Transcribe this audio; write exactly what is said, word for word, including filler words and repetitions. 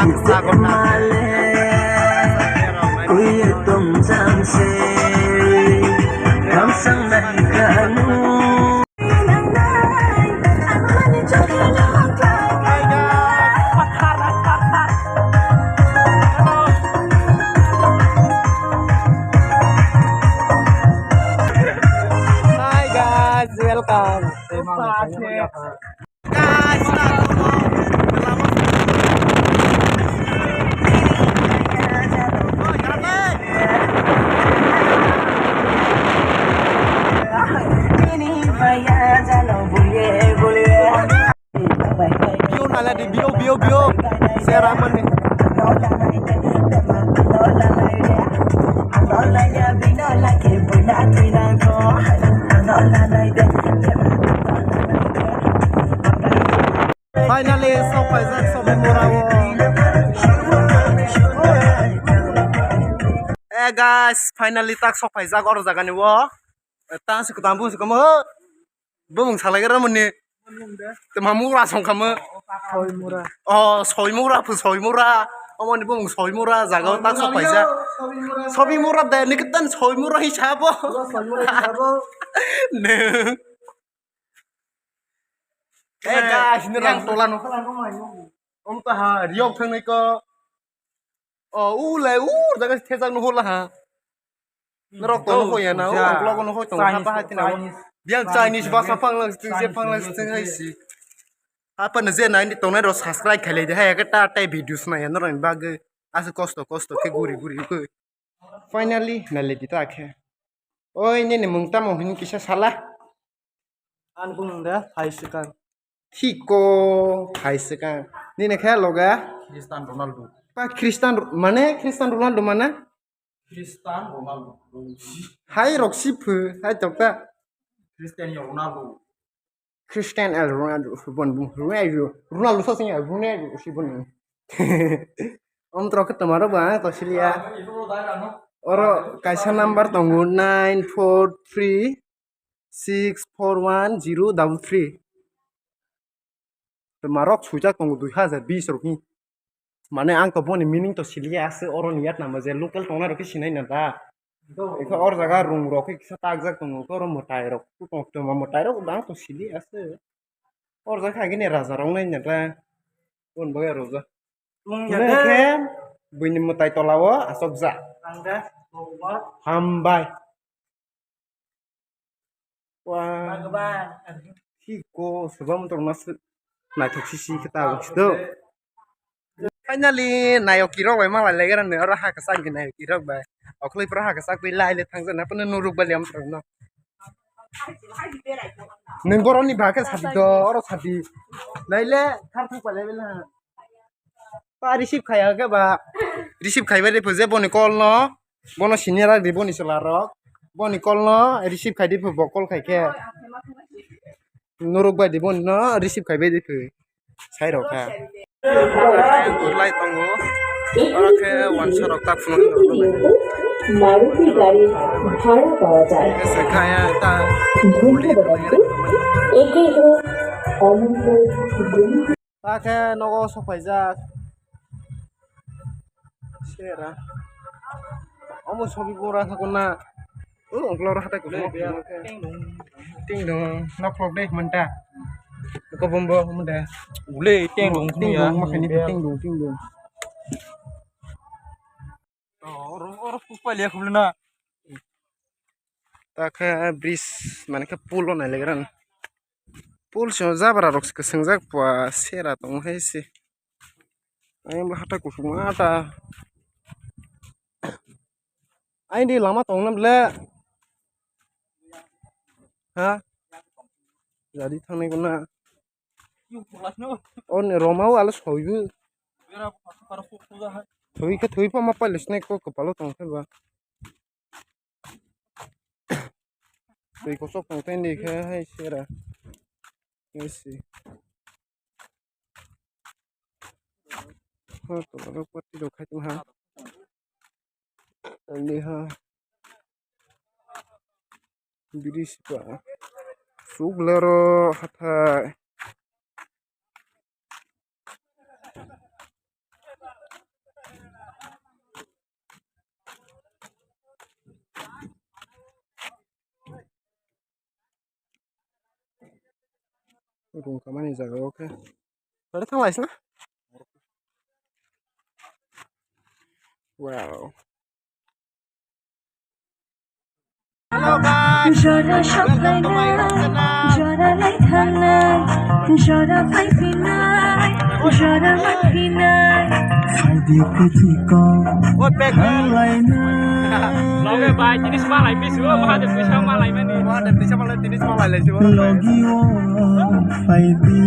Sagor na. Kuye tum jamse, ramsang nahi kanu. Hi guys, welcome. Guys, Bio nala di, bio, bio, bio. Sera mani. Finally, sok paijak, sok mura o. Eh, guys, finally tak sok paijak oro jaga ni o. Eh, tang si kutam bu si komo. Bumung salai gra mani. Te mamura song kamo. Soimura. Oh, soimura, pu soimura. Omoni bumung soimura, jaga o tak sok paijak. Soimura de, ni ketan soimura hisabo. Soimura hisabo. Ne. Eh, guys, ni rang tola no. Om ta ha, riok thang nai ko. Oh, u le, u jaga thejak no hola ha. Norok to no hoya na, u ang klogo no hoi tongo, ha bahai tina. Biang Chinese basa phang lang sing, je phang lang sing hai si. Apa na je nai ni tongnai rok subscribe khai lai de, hai ka ta tai video sna ya norok ni bagwi. Asa kosto, kosto khe guri, guri khe. Finally, na le di ta khe. Oi, nini mung tamo hini kisa sala. Ani bumung de Phai Swkang. Thiko Phai Swkang. Nini khe loge? Cristiano Ronaldo. Pa Cristiano, mane Cristiano Ronaldo mane? Cristiano Ronaldo. Hai rok si phu, hai tok ta. Cristiano Ronaldo. Cristiano Ronaldo, bon, bon, Ronaldo, Ronaldo sa sing ya, Ronaldo si bon. Om trok ke tomaro ba, to siliya. Oro kaisa number tongo nine four three six four one zero double three. Tei marok swijak tongo dui hazar bish rokni. Mane ang to boni meaning to siliya ase, oroni yatnama je local tongnai rok khe sinai na da. Ekha or jaga rung rok khe kisa takjak tongo, oro mwtai rok tong tongma mwtai rok ang to siliya ase. Or jaga khe agini raja rok nai na da. Bon bagwi rojak. Hwnwi khe buini mwtai tola o asokjak. Hambai. Wah. Hiko, sebam tongma se-, naithok sisi khe tabuk se do. Finally, nayok kirok bai malai legra ne, oro ha kwchak ni nayok kirok bai. Okhli pura ha kwchak bai lai le thangjakna, phano nuruk bai liam thangno. Nwng borok ni bagwi sadi do, oro sadi. Lai le, thar thang bai lai le. Pa receive khaiya khe ba. Receive khaibai de phu je boni call no. Bono senior di boni chwla rok. Boni call no receive khai di phu bo call khai khe. Norok bai di boni no receive khaibai di phu. Sai rok kha. Lai tongo. Oro khe wansa rok ta phunuk. Maruti গাড়ি ভাড়া পাওয়া যায়। Khe se khaya ta. ধন্যবাদ। একে হোক অনন্ত গুণ। Ta khe nogo sok paijak. Sera. Omo sobi bora thangkon na. O ongklo ro hatai kuchuk. Ting dong. Nok lok dei manta. Ko bombo munda. Ule ting dong. Ting dong makhani ting dong ting dong. Oro oro pupaliya khulna. Ta khe bridge mane khe pulo nai legra. Pol sio jabra rok se kwswngjak pua sera tong hai se. Ayang bo hatai kuchuk ma ta. Ayang di lama tong na ble. Ha? Jadi thangnai ko na. O ni roma o alo soibu. Thwi khe thwi pha ma pailaisnai ko kwpalo tong khe ba. Twi kosok tong tei ni khe hai sera. Hai si. Ha to aro party rok khai tong ha. Ani ha. Biri sipa. Suk lero hathai. Gungkamani jaga o khe. Tore thang laisna? Wow. Jora soplainai, jora lai thangnai, jora paiphinai, jora manphinai. Phaidi kuthikong halainai. Loge bai, tini smalai pisu, Mahadev tisa malai mani. Mahadev tisa malai, tini smalai lai sibo. Logi o phaidi.